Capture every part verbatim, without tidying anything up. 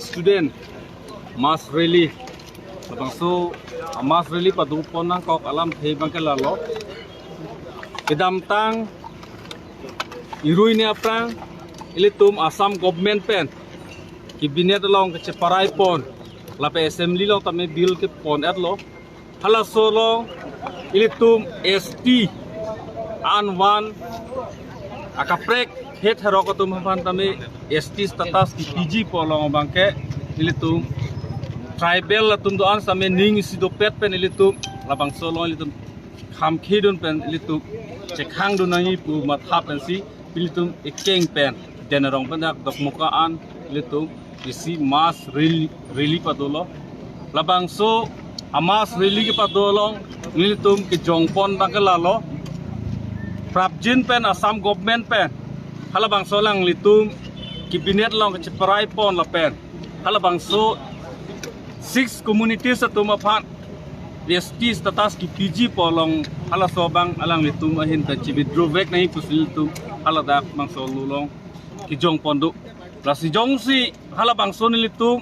Student mass rally, labangso a mass rally padopon nangkok alamthe abangke lalo. Kedamtang irui ni aphrang ilitum Assam government pen cabinet along kacheparaipon, lapen assembly along tame bill kepon-etlo. Halaso along ilitum S T an van akaprek het herok atum aphan tame S T status kipiji pu along abangke ilitum tribal atum do-an same ning isi dopet pen ilitum labangso along ilitum khamkhedun pen ilitum chekhangdun nangji pu matha pensi ilitum ekeng pen Denerong pen dak Dokmoka an ilitum isi mass rally, rally padolo. Labangso a mass rally kepado along ilitum kejongpon abangke lalo. Prapjin pen Assam government pen halabangso alanglitum cabinet along kacheparaipon lapen halabangso six communities atum aphan S T status kipiji pu along halaso abang alanglitum ahin pen chi-withdraw vek nangji pusi ilitum haladak bangso along kejongpon do. Lasi jongsi halabangso nelitum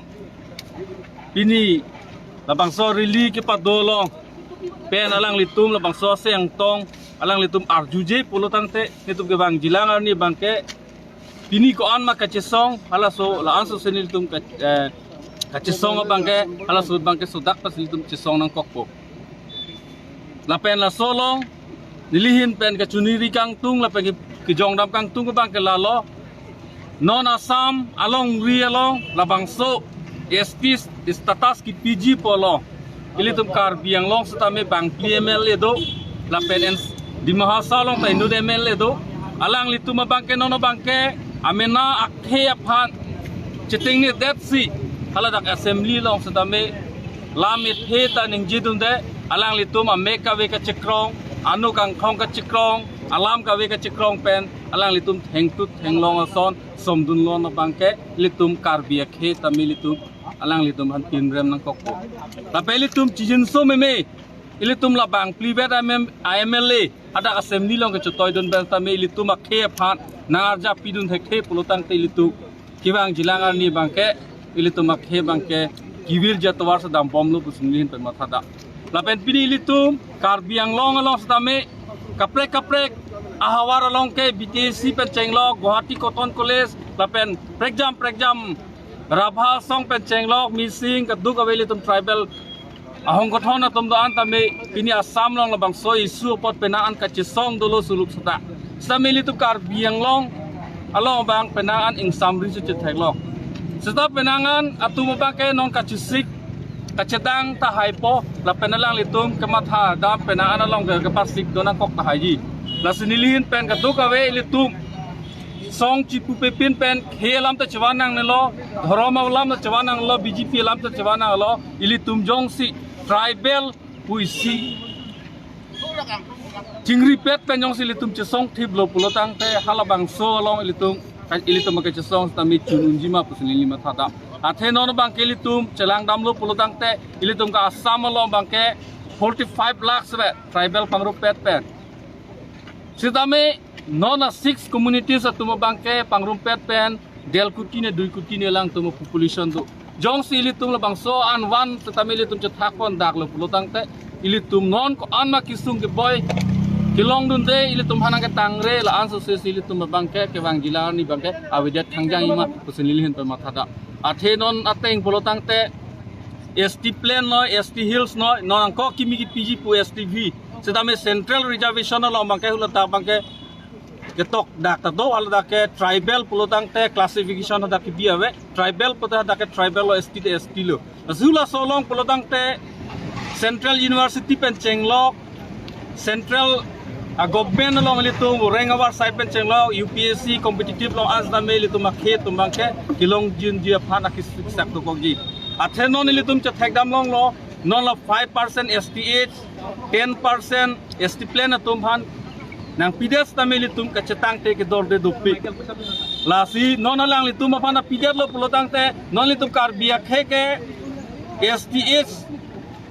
pini labangso rally kepado along pen alanglitum labangso aseng tong alanglitum arjuje pulo tangte nelitum kevangjilang arni abangke pini ko-an ma kachesong halaso la-anso si nelitum ka, eh, kachesong abangke halaso abangke sodak pensi nelitum chesong nangkokpo. Lapen laso along nelihin pen kachiniri kangtung lapen ke, kejongdam kangtung abangke lalo. Non Assam alongri along labangso S T status kipiji pu along ilitum Karbi Anglong setame bangphli M L A do, lapen en Dima Hasao along ta inut M L A do. Alanglitum abangke non abangke amena akhei aphan chetengnedetsi haladak assembly along setame lam ethe ta ningjedunde, alanglitum amek kave kachekrong, ano kangkhong kachekrong, alam kave kachekrong pen alanglitum thengtut thenglong ason somdunlon abangke ilitum Karbi akhei tame ilitum alanglitum aphan pinrem nangkokpo. Lapen ilitum chijinso meme ilitum labangphli bet M M, M L A hadak assembly along kechetoidun pen tame ilitum akhei aphan nangarjapidun thekthe pulo tangte ilitum kevangjilang arni abangke ilitum akhei abangke kevirji atovar si dambomlo pusi nelihin pen matha dak. Lapen pini ilitum Karbi Anglong along setame kaprek kaprek ahavar along ke B T S C pen chenglok, Guwahati Cotton College lapen prekjam prekjam Rabha asong pen chenglok, Mising, kadokave ilitum tribal ahongkothon atum do-an tame pini Assam along labangso issue apot penang an kachesong dolo suluk seta. Setame ilitum Karbi Anglong along abang penang an ingsamri si chetheklok. Seta penang an atum abangke non kachesik kachedang tahaipo lapen alanglitum kematha dam penang an along ke kepasik do nangkok tahaiji. Lasi nelihin pen kadokave ilitum song chipupepin pen khei alam ta chevan nangnelo, dhorom alam ta chevan nangnelo, B J P alam ta chevan nangnelo, ilitum jongsi tribal pusi chingripet pen jongsi ilitum chesong thiplo pulo tangte halabangso along ilitum ilitum kachesong setame chun unji ma pusi neli matha dam. Athe non abangke ilitum chelangdamlo pulo tangte ilitum ke Assam along abangke forty five lakhs vet tribal pangrumpet pen. Setame non a six communities atum abangke pangrumpet pen del kuti ne dui kuti ne alangtum population do. Jongsi ilitum labangso an van setame ilitum chethakpon daklo pulo tangte ilitum non ko-an ma kesung keboi kelongdunde ilitum aphan nangketangre la-anso si ilitum abangke kevangjilang arni abangke avedet thangjangji ma pusi nelihin pen matha dak. Athe non ateng pulo tangte S T plain noi, S T hills noi, non angko kimi kipiji pu S T V. Setame central reservation along abangke huladak abangke ketok dak ta do, haladak ke tribal pulo tangte classification hadak kebi ave, tribal pulote hadak ke tribal lo, S T te S T lo. Lasi halaso along pulo tangte central university pen chenglok, central a government along ilitum rank avar side pen chenglok, U P S C competitive along an setame ilitum akhei atum abangke kelongji unji aphan akisik sak dokokji. Athe non ilitum chethekdam longlo, non la five percent S T H, ten percent S T plain atum aphan nangpidet setame ilitum kachetangte kedorde dopik. Lasi non alanglitum aphan apidetlo pulo tangte non ilitum Karbi akhei ke S T H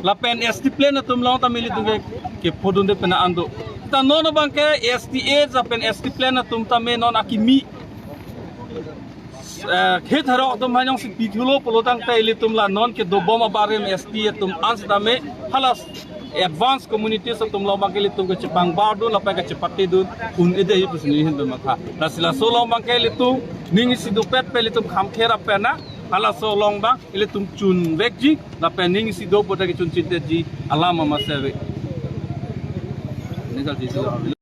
lapen S T plain atum along tame ilitum ke kephodunde penang an do. Ta non abangke S T H lapen S T plain atum tame non akimi Eh, ketherok atum aphan jongsi pithulo pulotangte ilitum la non kedobom abarim S T atum an sitame hala advance communities atum along abangke ilitum kachepangvardun lapen kachepatedun un-edeji pusi neli ahin pen matha. Lasi laso along abangke ilitum ning isi dopet pen ilitum khamkher apena halaso along abang ilitum chunvekji lapen ning isi do pote kechun chinteji alam amatsi ave. Ni kal sisi.